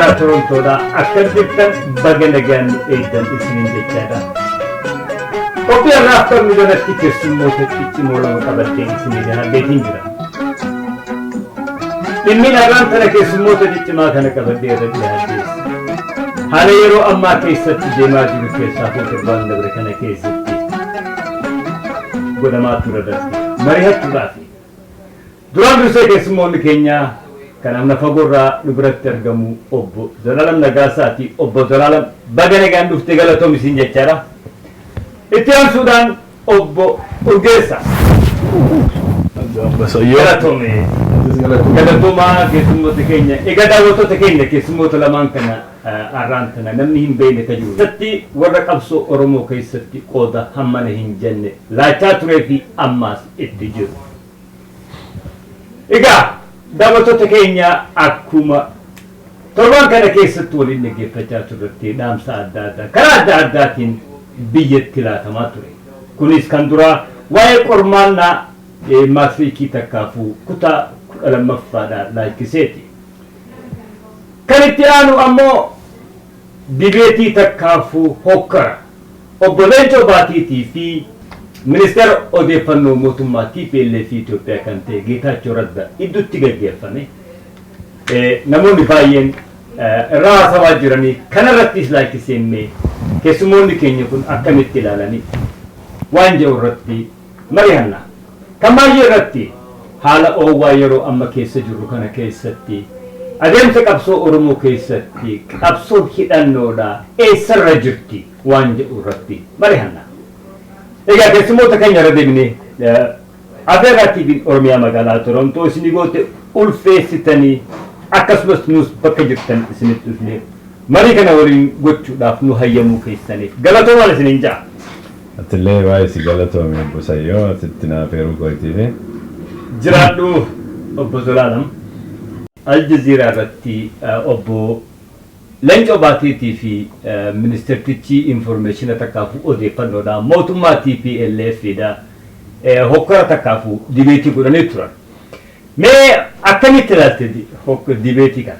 Magaalaa Torontoodhaa akkam jirtan? Baga nagaan nu eegdan isiniin jechaadha. Qophii har'aaf qabnu jalatti keessummoota ciccimoo lama qabadheen isinii dhiyaadheetiin jira. Dhimmi har'aan tana keessummoota ciccimaa kana qabadhee irra dhiyaadhees haala yeroo ammaa keessatti deemaa jiru keessaa torbaan dabre kana keessatti godhamaa ture irratti mari'achuudhaafi. Duraan dursee keessummoonni keenya kan amna fagoorraa nu biratti argamu Obbo Zalaalam Nagaasaati. Obbo Zalaalam, baga nagaan dhufte, galatoom isin jechaadha. Itti aansuudhaan Obbo Urgeessaa. Galatoome. Galatoomaa keessummoota keenya. Egaa daawwattoota keenya, keessummoota lamaan kana har'aan tana namni hin beekne ka jiru. Keessatti warra qabsoo Oromoo keessatti qooda hammana hin jenne laachaa turee fi ammaas itti jiru. Egaa daawwattoota keenya, akkuma torban kana keessatti waliin dhaggeeffachaa turretti, dhaamsa adda addaa karaa adda addaatiin biyyatti laatamaa ture. Kunis kan duraa waa'ee qormaannaa maatirikii takkaafuu kutaa 12ffaadhaan laalchiseeti. Kan itti aanu ammoo dibeetii takkaafuu hokkara Obbo Leencoo Baatiitii fi ministeera odeeffannoo mootummaa TPLF Itoophiyaa kan ta'e Geetaachoo Radda idduutti gaggeeffame. Namoonni baay'een irraa haasawaa jiranii kanarrattis laalchisee keessummoonni keenya kun akkamitti ilaalanii waan jedhu irratti mari'anna. Kan baay'ee irratti haala oowwaa yeroo amma keessa jirru kana keessatti adeemsa qabsoo Oromoo keessatti qabsoo hidhannoodha eessarra jirti waan jedhu irratti mari'anna. Egaa keessummoota keenya irra deebinee Afeerraa TV'n Oromiyaa magaalaa Torontoo isinii goote ulfeessitanii, akkasumas nus bakka jirtan isinitti dhufnee marii kana waliin gochuudhaaf nu hayyamuu keessaniif galatoomaan isiniin ja'a. Atillee baay'ee si galatoomi, Obbo Sayyoo, asitti naaf eeruu kootiifi. Jiraadhu, Obbo Zalaalam. Aljazeeraa irratti Obbo Leencoo Baatiitii fi ministeertichi infoormeeshina takkaafuu odeeffannoodha mootummaa TPLF dha hokkora takkaafuu dibeetii godhanii turan. Mee akkamitti ilaalte dibeetii kana?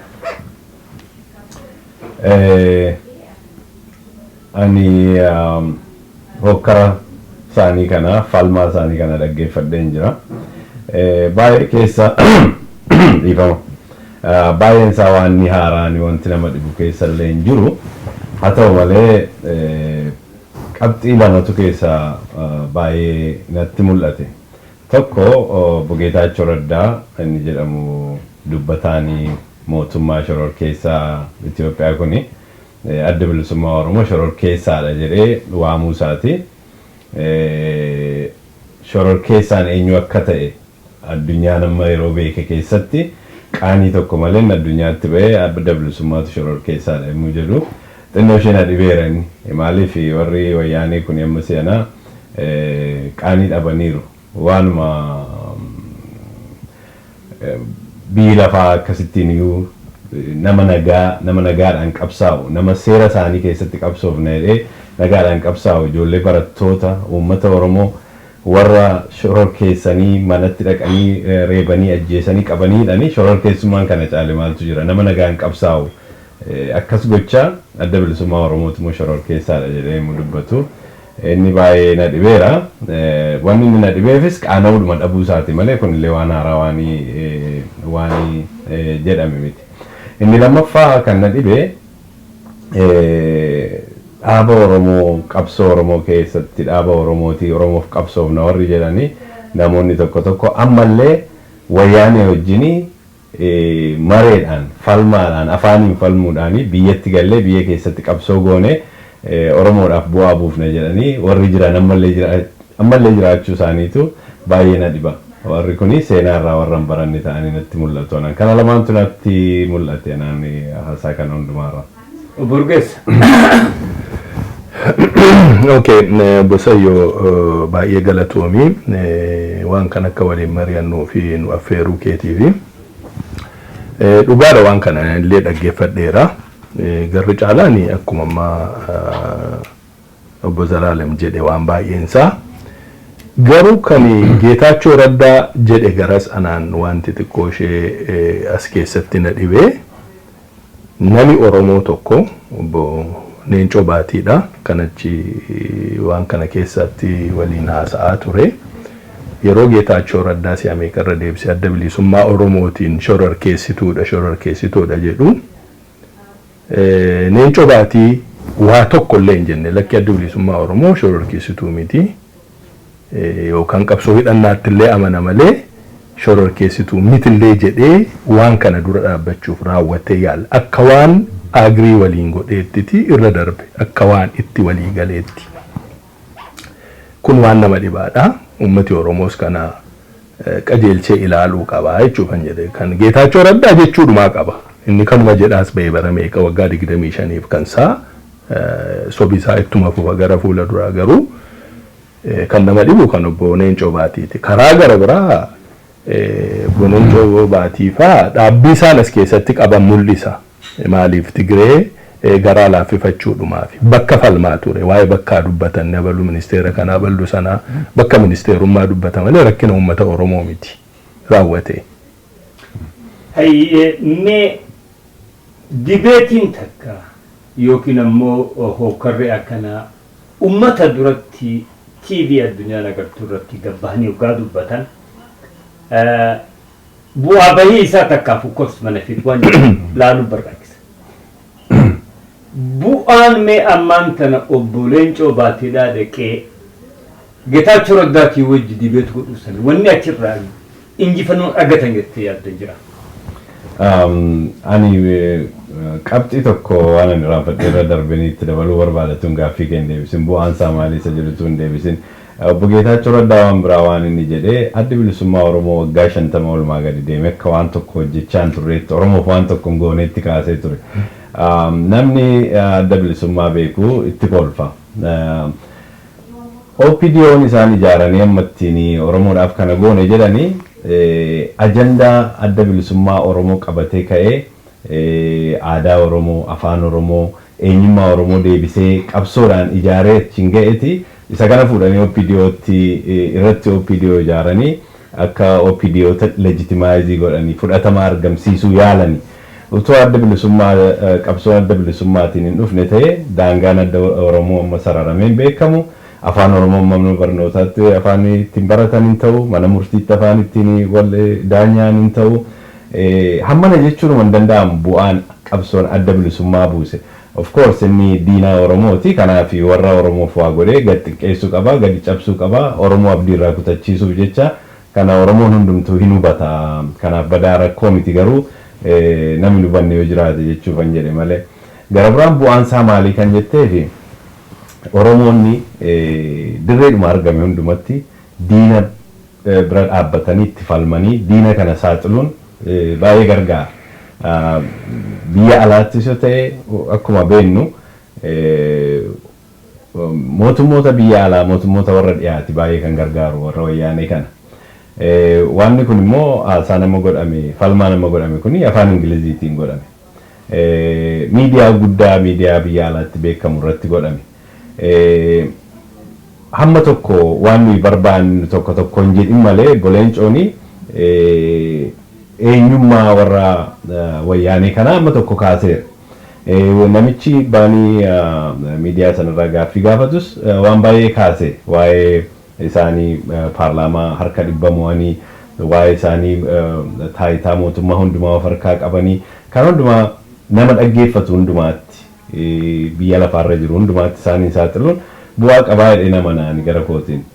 Ani hokkara isaanii kana, falmaa isaanii kana dhaggeeffadheen jira. Baay'ee keessa dhiifama. Baay'een isaa waan inni haaraan wanti nama dhibu keessa illee hin jiru. Haa ta'u malee, qabxii lamatu keessa baay'ee natti mul'ate. Tokko, Obbo Geetaachoo Raddaa inni jedhamu, dubbataanii mootummaa shororkeessaa Itoophiyaa kuni, Adda Bilisummaa Oromoo shororkeessaadha jedhee waamuu isaati. Shororkeessaan eenyu akka ta'e addunyaan amma yeroo beeke keessatti qaanii tokko malee addunyaatti ba'ee Adda Bilisummaatu shororkeessaadha yommuu jedhu xinnoo ishee na dhibeera inni. Maaliif, warri wayyaanee kun amma si'anaa qaanii dhabaniiru. Waanuma biyyi lafaa akkasittiin iyyuu nama nagaa, nama nagaadhaan qabsaa'u, nama seera isaanii keessatti qabsoofna jedhee nagaadhaan qabsaa'u, ijoollee barattoota uummata Oromoo warra shororkeessanii manatti dhaqanii reebanii ajjeesanii qabanii hidhanii, shororkeessummaan kana caale maaltu jira? Nama nagaan qabsaa'u akkas gochaa Adda Bilisummaa Oromooti immoo shororkeessaadha jedhee yommuu dubbatu inni baay'ee na dhibeera. Wanni inni na dhibeefis qaana'uudhuma dhabuu isaati malee kunillee waan haaraa waan jedhame miti. Inni lammaffaa kan na dhibe, dhaaba Oromoo, qabsoo Oromoo keessatti dhaaba Oromooti, Oromoof qabsoofna warri jedhanii namoonni tokko tokko ammallee wayyaanee wajjinii mareedhaan, falmaadhaan, afaaniin falmuudhaan biyyatti gallee biyya keessatti qabsoo goone Oromoodhaaf bu'aa buufna jedhanii warri jiran ammallee jiraachuu isaaniitu baay'ee na dhiba. Warri kuni seenaa irraa warra hin baranne ta'anii natti mul'atu. Anaan kana lamaantu natti mul'ate anaan haasaa kana hundumaarraa. Obbo Urgeessa. Okay, Obbo Sayyoo, baay'ee galatoomi waan kan akka waliin mari'annuu fi nu affeeruu keetiifi. Dhugaadha, waan kana illee dhaggeeffadheera. Garri caalaan akkuma ammaa Obbo Zalaalem jedhe waan baay'een isaa. Garuu kan Geetaachoo Raddaa jedhe garas anaan wanti xiqqoo ishee as keessatti na dhibee. Nami Oromoo tokko obbo Leencoo Baatiidha. Kanachi waan kana keessatti waliin haasa'aa ture. Yeroo Geetaachoo Raddaa si'a meeqarra deebisee Adda Bilisummaa Oromootiin shororkeessituudha, shororkeessituudha jedhu. Leencoo Baatii waa tokko illee hin jenne. Lakki, Adda Bilisummaa Oromoo shororkeessituu miti. Yookaan qabsoo hidhannaatti illee amana malee shororkeessituu mitillee jedhee waan kana dura dhaabbachuuf raawwatee yaala. Akka waan agree waliin godheettiti irra darbe, akka waan itti walii galeetti. Kun waan nama dhibaadha. Uummati Oromoos kana qajeelchee ilaaluu qaba jechuuf kan jedhe. Kan Geetaachoo Raddaa jechuudhumaa qaba. Inni kanuma jedhaas ba'ee bara meeqa, waggaa 25f kan isaa sobisaa ittuma fufa gara fuula duraa. Garuu kan nama dhibu kan obbo Leencoo Baatiiti. Karaa gara biraa obbo Leencoo Baatii faa dhaabbii isaan as keessatti qaban mul'isa. Maaliif Tigree garaa laaffifachuudhumaaf bakka falmaa ture. Waa'ee bakkaa dubbatan, dabaluu ministeera kanaa, bal'uu sanaa, bakka ministeerummaa dubbata malee rakkina uummata Oromoo miti raawwate. Hayyee, mee dibeetiin takka yookiin ammoo hookarri akkanaa uummata duratti TV addunyaan agartuu irratti gabbahanii waggaa dubbatan, bu'aa bahii isaa takkaaf cost benefit waan jedhamu laaluun barbaachisa. Bu'aan mee ammaan tana obbo Leencoo Baatiidhaa dhaqee Geetaachoo Raddaatii wajji debate godhuu sana wanni achirraa injifannoon argatan jettee yaaddan jira? Ani qabxii tokko waan ani irraanfadhee irra darbanii itti dabaluu barbaada tun gaaffii kee hin deebisin, bu'aan isaa maalii isa jedhutu hin deebisin. Obbo Geetaachoo Raddaa waan biraa waan inni jedhee, Addi Bilisummaa Oromoo waggaa 50 oolmaa gadi deeme akka waan tokko hojjechaa hin turreetti, Oromoof waan tokko hin gooneetti kaasee ture. Namni Adda Bilisummaa beeku itti kolfa. OPDO'n isaan ijaaranii amma ittiin Oromoodhaaf kana goone jedhanii, ajandaa Adda Bilisummaa Oromoo qabatee ka'ee aadaa Oromoo, afaan Oromoo, eenyummaa Oromoo deebisee qabsoodhaan ijaaree achiin ga'eeti. Isa kana fuudhanii OPDOtti irratti OPDO ijaaranii akka OPDO legitimize godhanii fudhatama argamsiisuu yaalani. Utuu Adda Bilisummaa, qabsoon Adda Bilisummaatiin hin dhufne ta'e, daangaan adda Oromoo amma sararamee hin beekamu. Afaan Oromoo mana barnootaatti afaan ittiin baratan hin ta'u, mana murtiitti afaan ittiin wal daanyaan hin ta'u. Hammana jechuun hin danda'amu bu'aan qabsoon Adda Bilisummaa buuse. Of course inni diinaa Oromooti. Kanaaf warra Oromoof waa godhee gad xiqqeessuu qaba, gadi cabsuu qaba. Oromoo abdii irraa kutachiisuuf jecha kana Oromoon hundumtuu hin hubata. Kanaaf badaa rakkoo miti, garuu namni hubanne yoo jiraate jechuufan jedhe malee. Gara biraan bu'aan isaa maalii kan jetteefi, Oromoonni dirreedhuma argame hundumatti diina bira dhaabbatanii itti falmanii diina kana saaxiluun baay'ee gargaara. Biyya alaattis yoo ta'e, akkuma beennu mootummoota biyya alaa, mootummoota warra dhiyaati baay'ee kan gargaaru warra Wayyaanee kana. Wanni kun immoo haasaa nama godhame, falmaa nama godhame kuni afaan Ingiliziitiin godhame. Miidiyaa guddaa, miidiyaa biyya alaatti beekamu irratti godhame. Hamma tokko waan nuyi barbaannu tokko tokko hin jedhin malee, Leencooni eenyummaa warra Wayyaanee kanaa hamma tokko kaaseera. Namichi baanii miidiyaa sanarraa gaaffii gaafatus waan baay'ee kaase. Waa'ee isaanii paarlaamaa harka 100 mo'anii, waa'ee isaanii taayitaa mootummaa hundumaa of harkaa qabanii, kan hundumaa nama dhaggeeffatu hundumaatti, biyya lafaarra jiru hundumaatti isaanii saaxiluun bu'aa qabaa jedhee nama naani gara kootiin.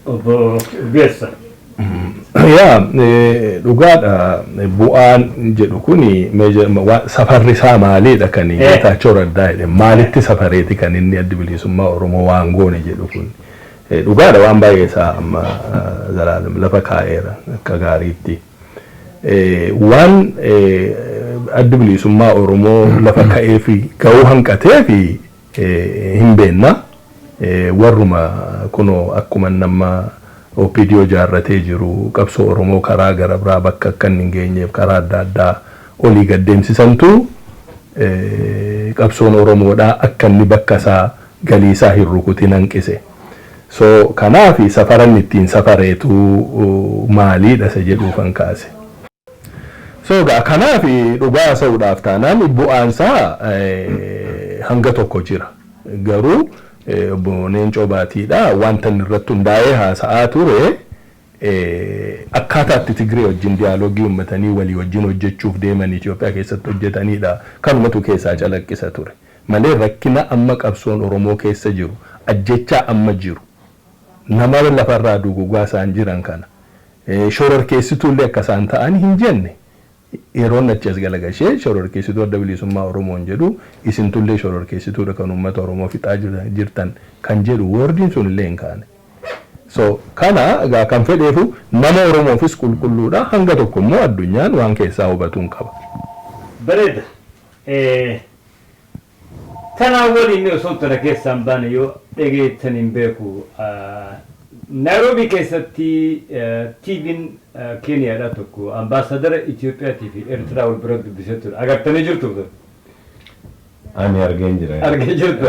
Obbo Urgeessa. Yaa, dhugaadha, bu'aan jedhu kuni safarri isaa maalidha? Kan Geetaachoo Raddaa jedhe maalitti safareeti kan inni Addi Bilisummaa Oromoo waan goone jedhu kun? Dhugaadha, waan baay'ee isaa amma Zalaalam lafa kaa'eera akka gaariitti. Waan Addi Bilisummaa Oromoo lafa ka'ee fi ga'uu hanqatee fi hin beekna. Warruma kunoo akkuma nama OPDO jaarratee jiru qabsoo Oromoo karaa gara biraa bakka akka inni hin geenyeef karaa adda addaa olii gad deemsisantu qabsoon Oromoodhaa akka inni bakka isaa galii isaa hin rukutin hanqise. So kanaaf safaran ittiin safareetu maaliidha isa jedhuufan kaase. So egaa kanaaf dhugaa haasa'uudhaaf taanaan bu'aansaa hanga tokko jira. Garuu obbo Leencoo Baatiidha wanta inni irratti hundaa'ee haasa'aa ture akkaataa itti Tigree wajjin dialogue uummatanii walii wajjin hojjechuuf deeman Itoophiyaa keessatti hojjetanidha. Kanumatu keessaa calaqqisa ture. Malee rakkina amma qabsoon Oromoo keessa jiru, ajjechaa amma jiru, nama lafarraa dugugaa isaan jiran kana shororkeessituullee akka isaan ta'an hin jenne. Yeroon achi as galagashee shororkeessituu Adda Bilisummaa Oromoon jedhu, isintullee shororkeessituudha kan uummata Oromoo fixaa jirtan kan jedhu wordiin sun illee hin kaane. So kana egaa kan fedheefu nama Oromoofis qulqulluudha, hanga tokko immoo addunyaan waan keessaa hubatuun qaba. Bareeda. Tanaan waliin osoo tana keessaan baane, yoo dhageettan hin beeku. Naayiroobii keessatti TV'n Keeniyaadha tokko ambaasadara Itiyoophiyaatii fi Eertiraa wal bira dubbisee ture. Agartanii jirtu? Ani argeen jira. Argee jirtu?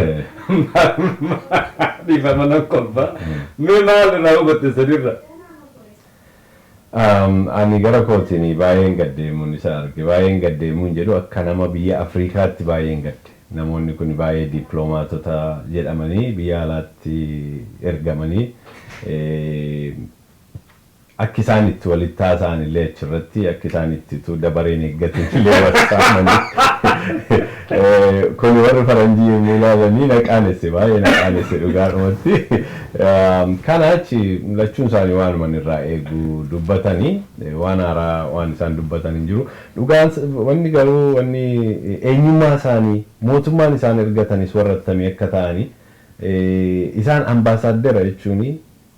Dhiifama, nan kolfa. Mee maal irraa hubatte sanirra? Ani gara kootiin baay'een gaddeemuun isa arge. Baay'een gaddeemuun jedhu, akka nama biyya Afrikaatti baay'een gadde. Namoonni kun baay'ee dippiloomaatota jedhamanii biyya alaatti ergamanii akki isaan itti walitti haasa'an illee achirratti, akka isaan itti dabareen eeggatan illee wasaamanii. Kun warri faranjii yommuu ilaalanii na qaanesse, baay'ee na qaanesse dhugaadhumatti. Kana achi lachuun isaanii waanuma irraa eegu dubbatanii, waan haaraa waan isaan dubbatan hin jiru. Dhugaan wanni garuu wanni eenyummaa isaanii, mootummaan isaan ergatanis warra attamii akka ta'anii, isaan ambaasaaddera jechuun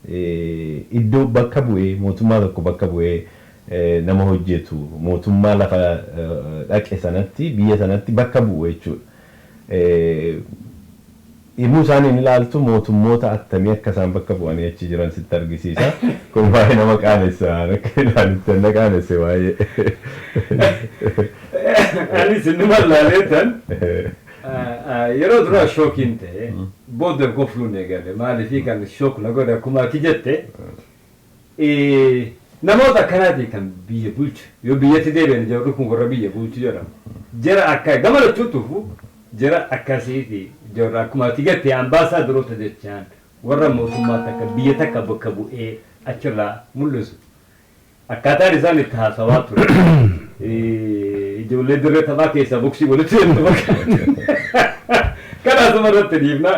iddoo bakka bu'ee, mootummaa tokko bakka bu'ee nama hojjetu, mootummaa lafa dhaqe sanatti, biyya sanatti bakka bu'u jechuudha. Yommuu isaaniin ilaaltu mootummoota attamii akka isaan bakka bu'anii achi jiran sitti argisiisa. Kun baay'ee nama qaanessa, akka ilaalitti na qaanesse baay'ee. Anis inni mallaaleetan yeroo duraa shockiin ta'e, booda kofluun eegale. Maaliifii kan shock na godhe, akkuma ati jette, namoota akkanaati kan biyya bulchu. Yoo biyyatti deebi'an jarri kun warra biyya bulchu jedhamu. Jara akka gama lachuutuufu jara akkasiiti. Jarra akkuma ati jette ambaasaadaroota jechaan warra mootummaa takka, biyya takka bakka bu'ee achirraa mul'isu. Akkaataan isaan itti haasawaa ture ijoollee dirree taphaa keessaa boksii walitti jennu bakka. Kana asuma irratti dhiifna.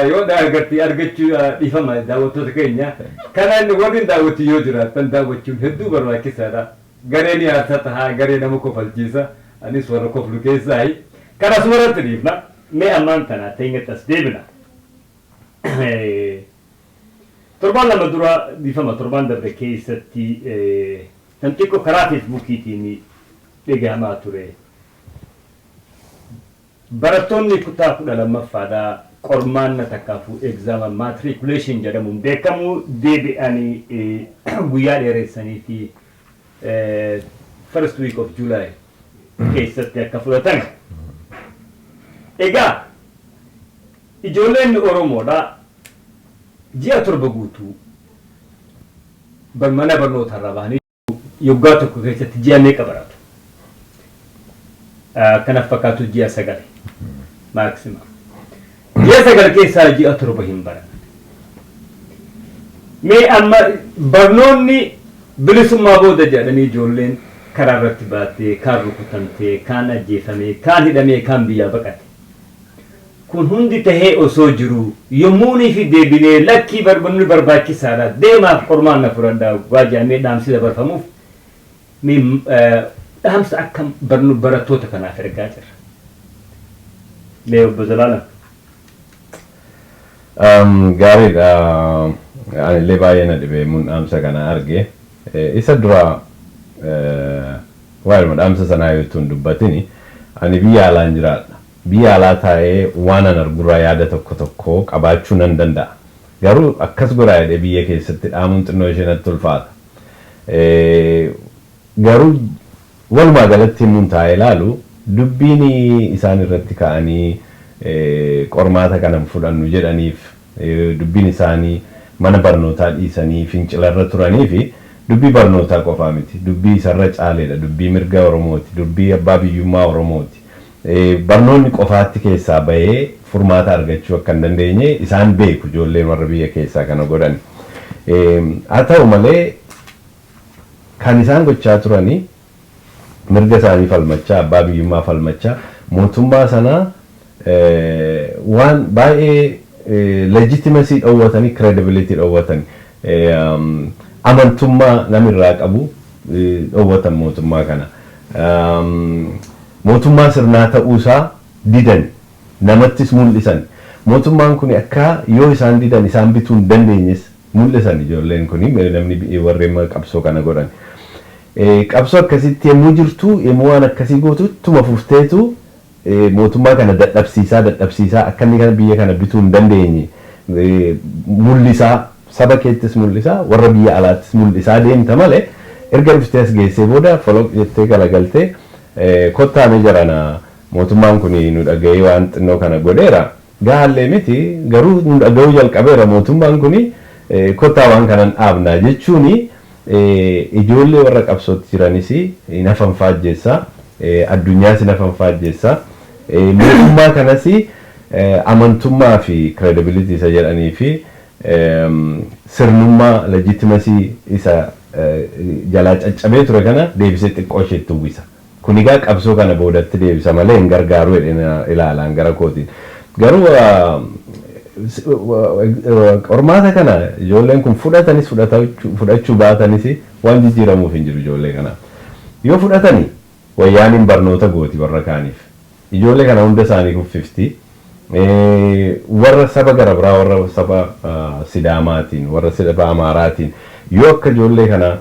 Yoo agartii argachuu, dhiifama daawwattoota keenya. Kana inni warri daawwachuu yoo jiraatan daawwachuun hedduu barbaachisaadha. Gareen yaasa tahaa, garee nama kofalchiisa. Anis warra koflu keessaayi. Kana asuma irratti dhiifna. Mee ammaan tana teenyatti as deebina. Torbaan 2 dura, dhiifama, torbaan darbe keessatti kan xiqqoo karaa Feesbuukiitiin dhagahamaa ture. Barattoonni kutaa 12ffaadhaa qormaanna takkaafuu exam matriculation jedhamuun beekamu deebi'anii guyyaa dheeressanii fi first week of July keessatti akka fudhatan. Egaa ijoolleen Oromoodhaa ji'a 7 guutuu mana barnootarraa bahanii yoggaa tokko keessatti ji'a meeqa baratu? Kanaaf fakkaatu ji'a 9 maximum. Ji'a 9 keessaa ji'a 7 hin baran. Mee amma barnoonni bilisummaa booda jedhanii ijoolleen karaa irratti baattee, kaan rukutamtee, kaan ajjeefamee, kaan hidhamee, kaan biyyaa baqate. Kun hundi tahee osoo jiru, yommuunii fi deebinee lakkii barnoonni barbaachisaadha, deemaaf qormaanna fudhadhaa waa jedhamee dhaamsi dabarfamuuf, mee dhaamsa akkam barattoota kanaaf ergaa jirra? Mee obbo Zalaalam. Gaariidha. Anillee baay'ee na dhibee mun dhaamsa kana arge. Isa dura waa'ee dhaamsa sanaa yoo ittiin dubbatini, ani biyya alaan jiraadha. Biyya alaa taa'ee waan an argurraa yaada tokko tokko qabaachuu nan danda'a. Garuu akkas godhaa jedhee biyya keessatti dhaamuun xinnoo ishee natti ulfaata. Garuu walumaa galatti himuun taa'ee ilaalu, dubbiin isaan irratti ka'anii qormaata kana fudhannu jedhaniif, dubbiin isaanii mana barnootaa dhiisanii fincilarra turanii fi Dubbii barnootaa qofaa miti. Dubbii isarra caaleedha. Dubbii mirga Oromooti. Dubbii abbaa biyyummaa Oromooti. Barnoonni qofaatti keessaa bahee furmaata argachuu akka hin dandeenye isaan beeku, ijoolleen warra biyya keessaa kana godhan. Haa ta'u malee, kan isaan gochaa turanii mirga isaanii falmachaa, abbaa biyyummaa falmachaa, mootummaa sanaa waan baay'ee legitimacy dhoowwatanii, credibility dhoowwatanii, amantummaa namirraa qabu dhoowwatan mootummaa kana. Mootummaa sirnaa ta'uusaa didan, namattis mul'isan. Mootummaan kun akka yoo isaan didan isaan bituu hin dandeenyes mul'isan ijoolleen kun, namni warreen qabsoo kana godhan. Qabsoo akkasitti yommuu jirtu, yommuu waan akkasii gootu, ittuma fufteetu mootummaa kana dadhabsiisaa dadhabsiisaa, akka inni kana biyya kana bituu hin dandeenye mul'isaa, saba keettis mul'isaa, warra biyya alaattis mul'isaa deemta malee, erga dhuftee as geessee booda foloq jettee galagaltee, "Kottaame jarana, mootummaan kun nu dhaga'ee waan xinnoo kana godheera, gaallee miti, garuu nu dhaga'uu jalqabeera mootummaan kun, kottaa waan kanan dhaabnaa" jechuuni ijoollee warra qabsootti jiranis hin hafan faajjeessa, addunyaas hin hafan faajjeessa, mootummaa kanas amantummaa fi credibility isa jedhanii fi sirnummaa, legitimacy isa jalaa caccabee ture kana deebisee xiqqoo isheetti uwwisa. Kun egaa qabsoo kana boodatti deebisa malee hin gargaaru jedheen ilaalaan gara kootiin. Garuu qormaata kana ijoolleen kun fudhatanis fudhachuu baatanis waan jijjiiramuuf hin jiru ijoollee kana. Yoo fudhatani, wayyaaniin barnoota gooti warra kaaniif. Ijoollee kana hunda isaanii kuffifti. Warra saba gara biraa, warra saba Sidaamaatiin, warra saba Amaaraatiin, yoo akka ijoollee kana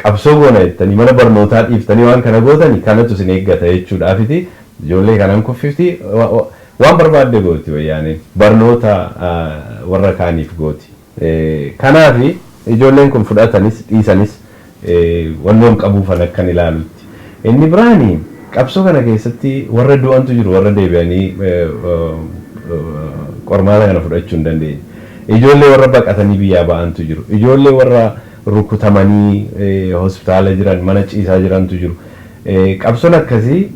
qabsoo goona jettanii mana barnootaa dhiiftanii waan kana gootani, kanatu isin eeggata jechuudhaafiti ijoollee kanan kuffifti. Waan barbaadde gooti wayyaaniin, barnoota warra kaaniif gooti. Kanaafi ijoolleen kun fudhatanis dhiisanis wannoon qabuufan akkan ilaalutti. Inni biraani, qabsoo kana keessatti warra du'antu jiru, warra deebi'anii qormaata kana fudhachuu hin dandeenye. Ijoollee warra baqatanii biyyaa ba'antu jiru. Ijoollee warra rukutamanii hospitaala jiran, mana ciisaa jirantu jiru. Qabsoon akkasii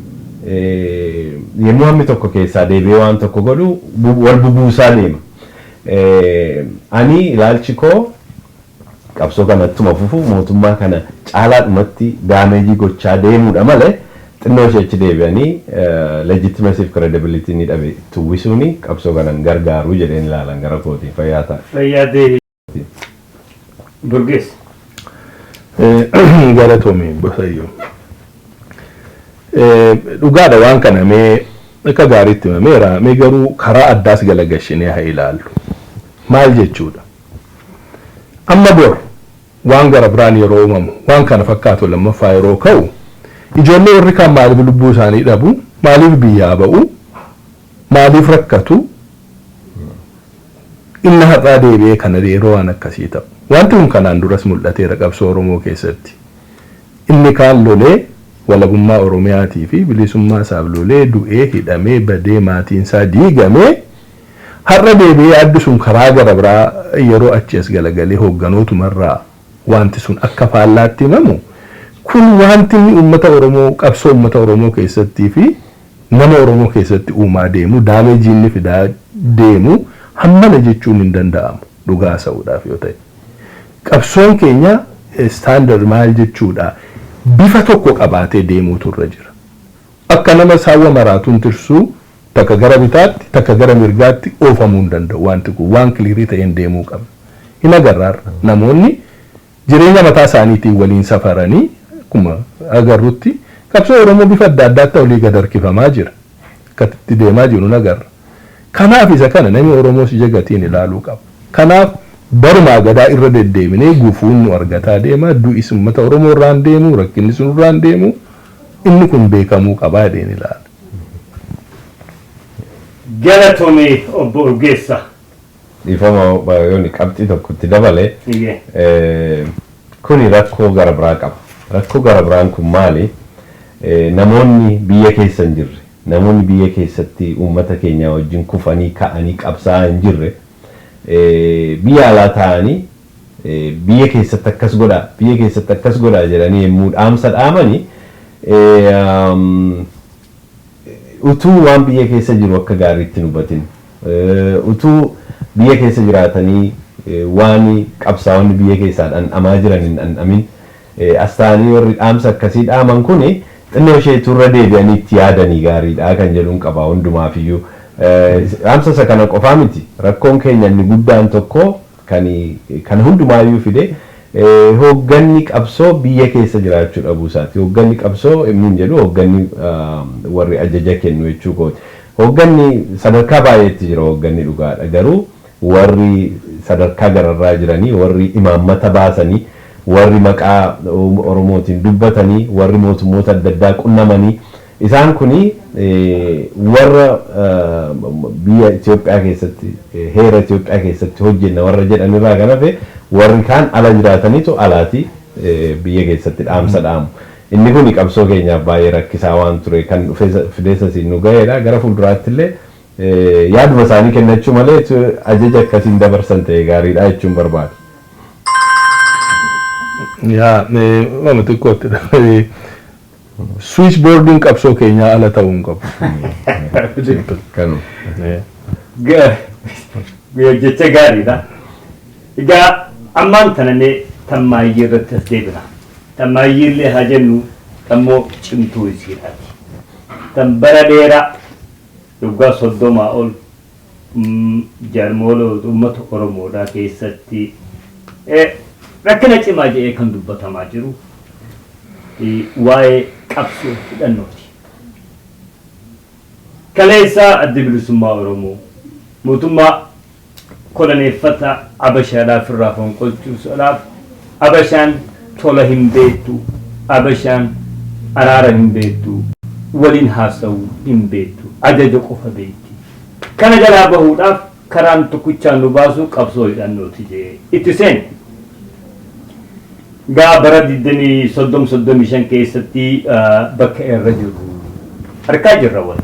yommuu hammi tokko keessaa deebi'ee waan tokko godhu wal bubuusaa deema. Ani ilaalchi koo qabsoo kana ittuma fufu, mootummaa kana caalaadhumatti damage gochaa deemuudha malee, xinnoo ishee achi deebi'anii legitimacy fi credibility ni dhabe itti uwwisuuni qabsoo kanan gargaaru jedheen ilaalan gara kootiin. Fayyaa ta'a. Fayyaa deebi. Burgees. Galatoomi, Bosayyoo. Dhugaadha, waan kana mee akka gaariitti himameera, mee garuu karaa addaas galagashinee haa ilaallu. Maal jechuudha? Amma bor waan gara biraan yeroo uumamu, waan kana fakkaatu lammaffaa yeroo ka'u, ijoollee warri kaan maaliif lubbuu isaanii dhabu? Maaliif biyyaa ba'u? Maaliif rakkatu? Inni har'aa deebi'ee kana yeroo waan akkasii ta'u. Wanti kun kanaan duras mul'ateera qabsoo Oromoo keessatti. Inni kaan lolee walabummaa Oromiyaatii fi bilisummaa isaaf lolee du'ee, hidhamee, badee, maatiin isaa diigamee, har'a deebi'ee addi sun karaa gara biraa yeroo achi as galagalee hoogganootumarraa wanti sun akka faallaatti himamu kun, wanti inni uummata Oromoo, qabsoo uummata Oromoo keessattii fi nama Oromoo keessatti uumaa deemu, damage inni fidaa deemu hammana jechuun hin danda'amu dhugaa haasa'uudhaaf yoo ta'e. Qabsoon keenya standard maal jechuudha, bifa tokko qabaatee deemuutu irra jira. Akka nama saawwa maraatuun tirsuu takka gara bitaatti takka gara mirgaatti oofamuu hin danda'u. Wanti kun waan clear ta'een deemuu qaba. Hin agarraarra namoonni jireenya mataa isaaniitiin waliin safaranii akkuma agarrutti qabsoo Oromoo bifa adda addaatti olii gad harkifamaa jira. Akkatti deemaa jiru nagarra. Kanaaf isa kana namni Oromoo ija gatiin ilaaluu qaba. Kanaaf barumaa gadaa irra deddeebinee gufuun nu argataa deema. Du'is uummata Oromoo irraan deemu, rakkinni sun irraan deemu, inni kun beekamuu qabaa jedheen ilaala. Galatoomii, obbo Urgeessa. Dhiifama, yooni qabxii tokkotti dabale, kuni rakkoo gara biraa qaba. Rakkoo gara biraan kun maali? Namoonni biyya keessa hin jirre, namoonni biyya keessatti uummata keenya wajjin kufanii ka'anii qabsaa'aa hin jirre, biyya alaa taa'anii Biyya keessatti akkas godhaa, biyya keessatti akkas godhaa jedhanii yommuu dhaamsa dhaamani, utuu waan biyya keessa jiru akka gaariitti hin hubatin, utuu biyya keessa jiraatanii waan qabsaa'onni biyya keessaa dhandhamaa jiran hin dhandhamin, as ta'anii warri dhaamsa akkasii dhaaman kuni xinnoo isheetu irra deebi'anii itti yaadanii gaariidha kan jedhuun qaba hundumaafiyyuu. Dhaamsa isa kana qofaa miti. Rakkoon keenya inni guddaan tokko kan kan hundumaayyuu fide hoogganni qabsoo biyya keessa jiraachuu dhabuu isaati. Hoogganni qabsoo inni hin jedhu hoogganni warri ajaja kennu jechuu kooti. Hoogganni sadarkaa baay'eetti jira, hoogganni dhugaadha. Garuu warri sadarkaa gararraa jiranii, warri imaammata baasanii, warri maqaa Oromootiin dubbatanii, warri mootummoota adda addaa qunnamanii, isaan kuni warra biyya Itoophiyaa keessatti, heera Itoophiyaa keessatti hojjenna warra jedhanirraa kan hafe, warri kaan ala jiraataniitu alaati biyya keessatti dhaamsa dhaamu. Inni kuni qabsoo keenyaaf baay'ee rakkisaa waan ture kan fideessa siin nu gaheedha. Gara fuulduraatti illee yaaduma isaanii kennachuu malee ajaja akkasiin dabarsan ta'e gaariidha jechuun barbaada. Yaa, waan xiqqootti switchboardiin qabsoo keenyaa ala ta'uu hin qabu. Kanuma. Jecha gaariidha. Egaa ammaan tanamee tammaayyii irratti as deebina. Tammaayyii illee haa jennu, ammoo cimtuu isiidhaati. Tan bara dheeraa waggaa 30 ol jaarmola uummata Oromoodhaa keessatti rakkina cimaa jedhee kan dubbatamaa jiru waa'ee qabsoo hidhannooti. Kaleessaa Adda Bilisummaa Oromoo mootummaa koloneeffata Abashaadhaaf irraa fonqolchuudhaaf, Abashaan tola hin beektu, Abashaan araara hin beektu, waliin haasa'uu hin beektu, ajaja qofa beekti. Kana jalaa bahuudhaaf karaan tokkichaan nu baasu qabsoo hidhannooti jee itti seene. Gaa bara 30 35 keessatti bakka irra jiru harkaa jirra wal.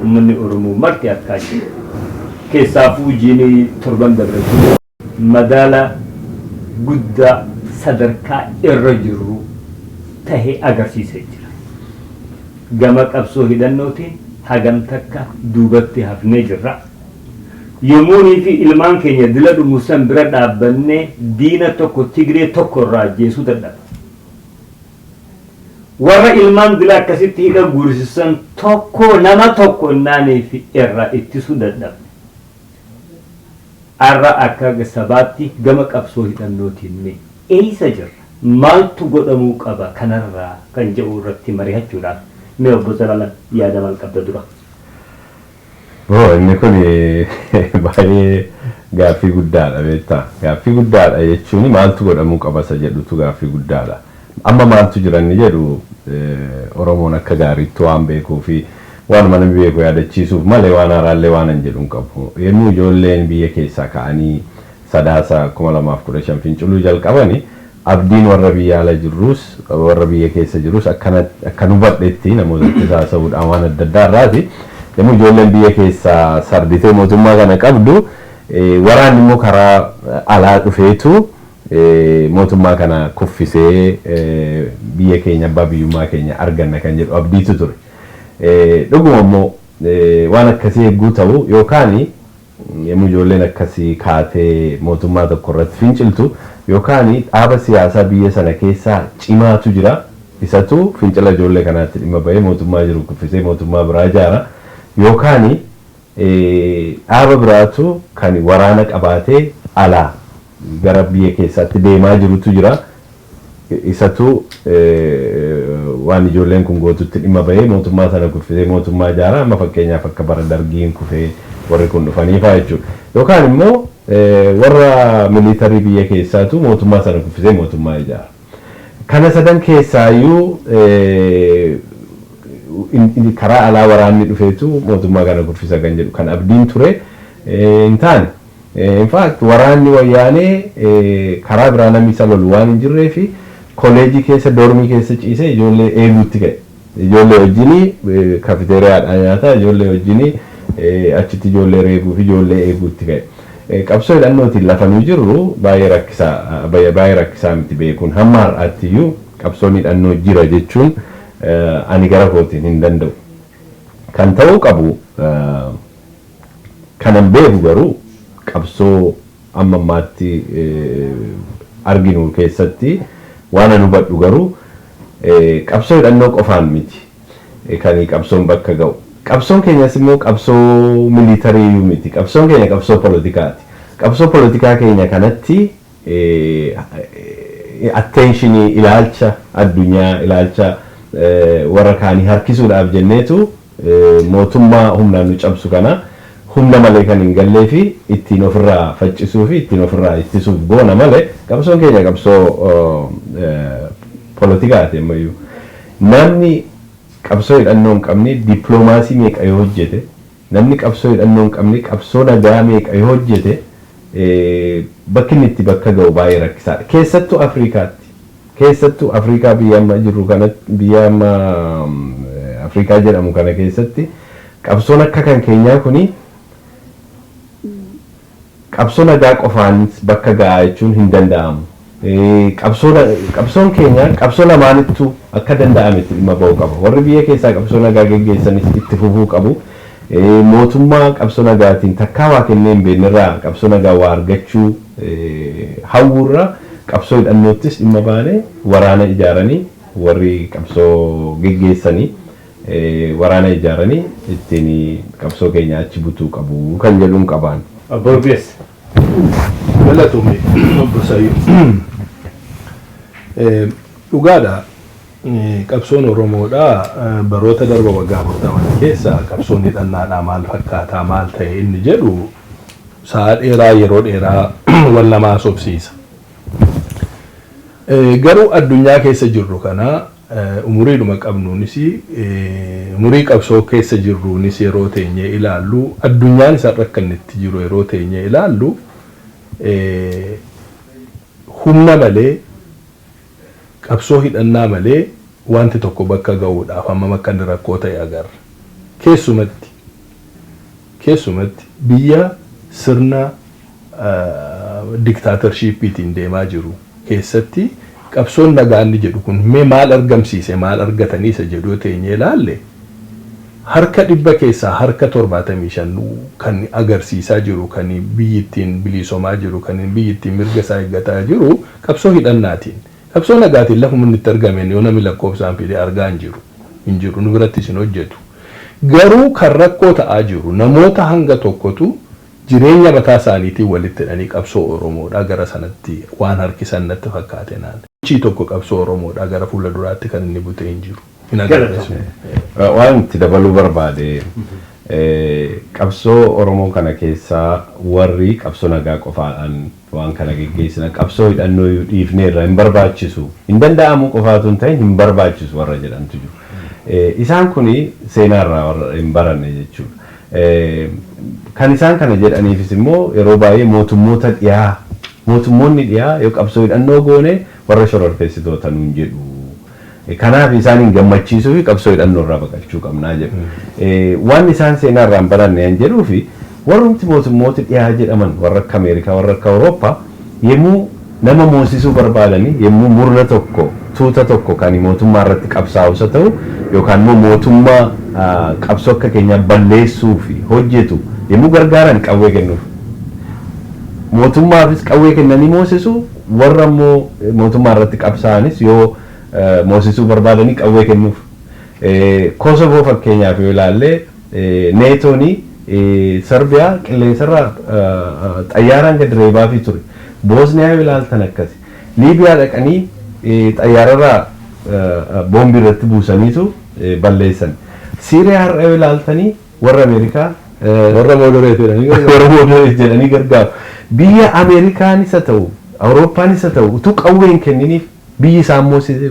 Uummanni Oromoo marti harkaa jira. Keessaafuu jiini torban dabre madaala guddaa sadarkaa irra jiru tahee agarsiisee jira. Gama qabsoo hidhannootiin hagam takka duubatti hafnee jirra. Yommuunii fi ilmaan keenya dila dhumu san bira dhaabbannee diina tokko, Tigree tokko irraa ajjeesuu dadhaba. Warra ilmaan dila akkasitti hidha guursisan tokko, nama tokko innaanii fi irraa ittisuu dadhabne. Har'a akka sabaatti gama qabsoo hidhannootiin mee eessa jirra? Maaltu godhamuu qaba kanarraa kan jedhu irratti mari'achuudhaaf, mee obbo Zalaalam, yaada maal qabda dura? Oh, inni kun baay'ee gaaffii guddaadha, beektaa. Gaaffii guddaadha jechuun maaltu godhamuu qaba isa jedhutu gaaffii guddaadha. Amma maaltu jira inni jedhu Oromoon akka gaariitti waan beekuu fi waanuma namni beeku yaadachiisuuf malee waan haaraallee waan hin jedhu hin qabu. Yommuu ijoolleen biyya keessaa ka'anii Sadaasa 2015 finciluu jalqabani, abdiin warra biyya ala jirrus warra biyya keessa jirus, akka nu hubadhetti namootatti haasa'uudhaan waan adda addaa irraati. Yommuu ijoolleen biyya keessaa sarditee mootummaa kana qabdu, waraanni immoo karaa alaa dhufeetu mootummaa kana kuffisee biyya keenya abbaa biyyummaa keenya arganna kan jedhu abdiitu ture. Dhuguma immoo waan akkasii eegguu ta'u, yookaan yommuu ijoolleen akkasii kaatee mootummaa tokko irratti finciltu, yookaan dhaaba siyaasaa biyya sana keessaa cimaatu jira. Isatu fincila ijoollee kanaatti dhimma bahee mootummaa jiru kuffisee mootummaa biraa ijaara. Yookaan dhaaba biraatu kan waraana qabaatee alaa gara biyya keessaatti deemaa jirutu jira. Isatu waan ijoolleen kun gootutti dhimma bahee mootummaa sana kuffisee mootummaa ijaara. Amma fakkeenyaaf akka bara Dargiin kufee warri kun dhufanii fa'aa jechuudha. Yookaan immoo warra militarii biyya keessaatu mootummaa sana kuffisee mootummaa ijaara. Kana sadan keessaayyuu karaa alaa waraanni dhufeetu mootummaa kana kuffisa kan jedhu kan abdiin ture hin taane. In fact, waraanni Wayyaanee karaa biraa namni isa lolu waan hin jirree fi koleejii keessa dormii keessa ciisee ijoollee eeguutti ka'e. Ijoollee wajjinii kafeteeriyaadhaa nyaata, ijoollee wajjinii achitti ijoollee reebuu fi ijoollee eeguutti ka'e. Qabsoo hidhannootiin lafa nu jirru baay'ee rakkisaa miti beekuun. Hamma har'aatti iyyuu qabsoon hidhannoo jira jechuun ani gara kootiin hin danda'u. Kan ta'uu qabu, kanan beeku garuu, qabsoo amma ammaatti arginu keessatti waan an hubadhu garuu, qabsoo hidhannoo qofaan miti kan qabsoon bakka ga'u. Qabsoon keenyas immoo qabsoo military miti. Qabsoon keenya qabsoo poolitikaati. Qabsoo poolitikaa keenya kanatti attention, ilaalcha addunyaa, ilaalcha warra kaanii harkisuudhaaf jenneetu mootummaa humnaan nu cabsu kana humna malee kan hin gallee fi ittiin ofirraa faccisuu fi ittiin ofirraa ittisuuf goona malee qabsoon keenya qabsoo poolitikaati ammayyuu. Namni qabsoo hidhannoo hin qabne dippiloomaasii meeqa yoo hojjete, namni qabsoo hidhannoo hin qabne qabsoo nagaa meeqa yoo hojjete, bakki inni itti bakka ga'u baay'ee rakkisaadha. Keessattuu Afrikaatti. Keessattuu Afrikaa biyya amma jirru kanatti, biyya amma Afrikaa jedhamu kana keessatti, qabsoon akka kan keenyaa kuni qabsoo nagaa qofaan bakka ga'a jechuun hin danda'amu. Qabsoon keenya qabsoo lamaanittuu akka danda'ametti dhimma ba'uu qaba. Warri biyya keessaa qabsoo nagaa geggeessanis itti fufuu qabu. Mootummaa qabsoo nagaatiin takkaa waa kennee hin beeknerraa qabsoo nagaa waa argachuu hawwuurraa, qabsoo hidhannoottis dhimma baanee waraana ijaaranii, warri qabsoo geggeessanii waraana ijaaranii ittiin qabsoo keenya achi butuu qabu kan jedhuun qabaan. Obbo Urgeessa. Galatoomii, obbo Sayyuu. Dhugaadha. Qabsoon Oromoodhaa baroota darba waggaa 40 keessa qabsoon hidhannaadhaa maal fakkaataa, maal ta'e inni jedhu sa'a dheeraa, yeroo dheeraa wal namaa sobsiisa. Garuu addunyaa keessa jirru kana umuriidhuma qabnuunis, umurii qabsoo keessa jirruunis yeroo teenyee ilaallu, addunyaan isaan rakkanne itti jiru yeroo teenyee ilaallu, humna malee, qabsoo hidhannaa malee wanti tokko bakka ga'uudhaaf hammam akka inni rakkoo ta'e agarra. Keessumatti biyya sirna dictatorship iitiin deemaa jiru keessatti qabsoon nagaa inni jedhu kun mee maal argamsiise, maal argatanii isa jedhu teenyee ilaalle, harka 100 keessaa harka 75 kan agarsiisaa jiru, kan biyyi ittiin bilisomaa jiru, kan biyyi ittiin mirga isaa eeggataa jiru qabsoo hidhannaatiin. Qabsoo nagaatiin lafuma inni itti argameen yoo namni lakkoofsaan fide argaa hin jiru. Hin jiru, nu biratti isin hojjetu. Garuu kan rakkoo ta'aa jiru namoota hanga tokkotu jireenya mataa isaaniitiin walitti hidhanii qabsoo Oromoodhaa gara sanatti waan harkisan natti fakkaate naan. Chii tokko qabsoo Oromoodhaa gara fuula duraatti kan inni butee hin jiru. Hin agarreessu. Waan itti dabaluu barbaade, qabsoo Oromoo kana keessaa warri qabsoo nagaa qofaadhaan waan kana geggeessina, qabsoo hidhannoo dhiifneerra, hin barbaachisu, hin danda'amu qofaatu hin ta'in hin barbaachisu warra jedhantu jiru. Isaan kuni seenaarraa warra hin baranne jechuudha. Kan isaan kana jedhaniifis immoo yeroo baay'ee mootummoota dhiyaa, mootummoonni dhiyaa yoo qabsoo hidhannoo goone warra shororkeessitoota nuun jedhu. Kanaaf isaan hin gammachiisuu fi qabsoo hidhannoo irraa baqachuu qabnaa jedhu. Waan isaan seenaa irraa hin baranne han jedhuu fi warrumti mootummoota dhiyaa jedhaman, warra akka Ameerikaa, warra akka Awurooppaa, yommuu nama moosisuu barbaadanii, yommuu murna tokko, tuuta tokko kan mootummaa irratti qabsaa'us haa ta'u yookaan immoo mootummaa qabsoo akka keenyaa balleessuu fi hojjetu yommuu gargaaran qawwee kennuuf. Mootummaafis qawwee kennanii moosisu, warra immoo mootummaa irratti qabsaa'anis yoo moosisuu barbaadanii qawwee kennuuf. Kosovo fakkeenyaaf yoo ilaalle, Neetooni Sarbiyaa qilleensarraa xayyaaraan gadi reebaafii ture. Boosniyaa yoo ilaaltan akkasi. Liibiyaa dhaqanii xayyaararraa boombii irratti buusaniitu balleessan. Siiriyaa har'a yoo ilaaltanii warra Ameerikaa Warra moderate jedhanii warra moderate jedhanii gargaaru. Biyya Ameerikaanis haa ta'u, Awurooppaanis haa ta'u, utuu qawwee hin kenniniif biyyi isaan moosise,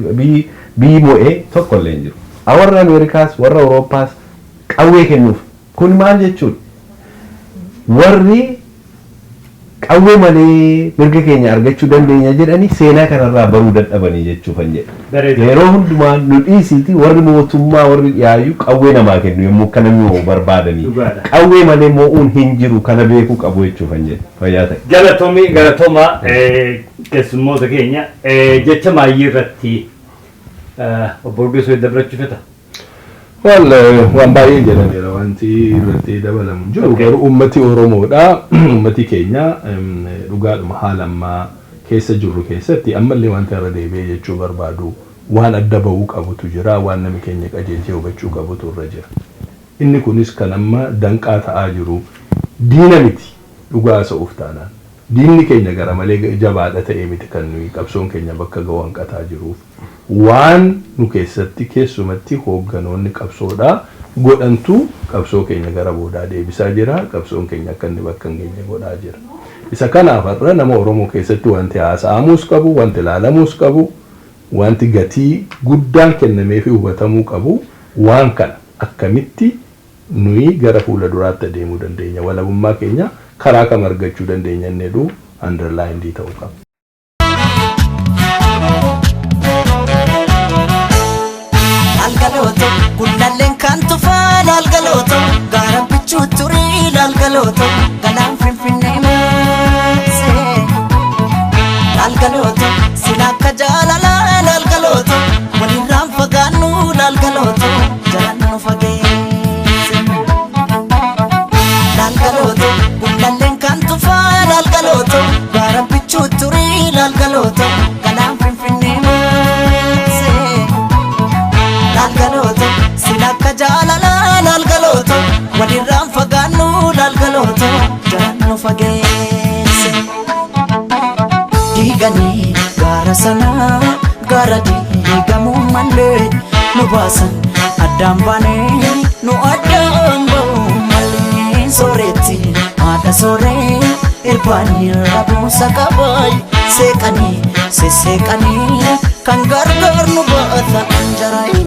biyyi mo'ee tokko illee hin jiru. Warra Ameerikaas warra Awurooppaas qawwee kennuuf. Kun maal jechuudha? Warri Qawwee malee mirga keenya argachuu dandeenya jedhanii seenaa kanarraa baruu dadhabanii jechuufan jedha. Bareeda. Yeroo hundumaa nu dhiisiiti, warri mootummaa, warri dhiyaayyuu qawwee namaa kennu yommuu akkana mo'uu barbaadanii. Dhugaadha. Qawwee malee mo'uun hin jiru, kana beekuu qabu jechuufan jedha. Fayyaa ta'e. Galatoomii, galatooma keessummoota keenya. Jecha maayyii irratti obbo Urgeessoo dabalachuu feta. Well, waan baay'ee jedhameera, wanti irratti dabalamu hin jiru. Garuu uummati Oromoodha. Uummati keenya dhugaadhuma haala ammaa keessa jirru keessatti ammallee wanta irra deebi'ee jechuu barbaadu, waan adda bahuu qabutu jira, waan namni keenya qajeelchee hubachuu qabutu irra jira. Inni kunis kan amma danqaa ta'aa jiru diina miti, dhugaa haasa'uuf taanaan. Diinni keenya gara malee jabaadha ta'ee miti kan nuyi qabsoon keenya bakka ga'u hanqataa jiruuf. Waan nu keessatti keessumatti hoogganoonni qabsoodhaa godhantu qabsoo keenya gara boodaa deebisaa jira. Qabsoon keenya akka inni bakka hin geenye godhaa jira. Isa kanaaf har'a nama Oromoo keessatti wanti haasa'amuus qabu, wanti ilaalamuus qabu, wanti gatii guddaan kennamee fi hubatamuu qabu waan kana: akkamitti nuyi gara fuula duraatti adeemuu dandeenya, walabummaa keenya karaa kam argachuu dandeenya inni jedhu underlined ta'uu qaba. Laalgalooto gullalleen kan tufaa, laalgalooto gaara bichuu turii, laalgalooto galaan Finfinnee maasee, laalgalooto sila akka jaalalaa, laalgalooto walirraan fagaannu, laalgalooto jalaan nu fageesse. Laalgalooto gullalleen kan tufaa, laalgalooto gaara bichuu turii, laalgalooto galaan Finfinnee maasee. Laalgalooto sila akka jaalalaa, laalgalooto walirraan fagaannu, laalgalooto jalaan nu fageesse. Diiganii gaara sanaa, gaara diigamuu malee nu baasan, addaan baanee nu addaan ba'uu malee. Sooretti haadha sooree irbaanii rabuusa qabaay, seeqanii sesseeqanii kan gargaar nu baata anjaraay.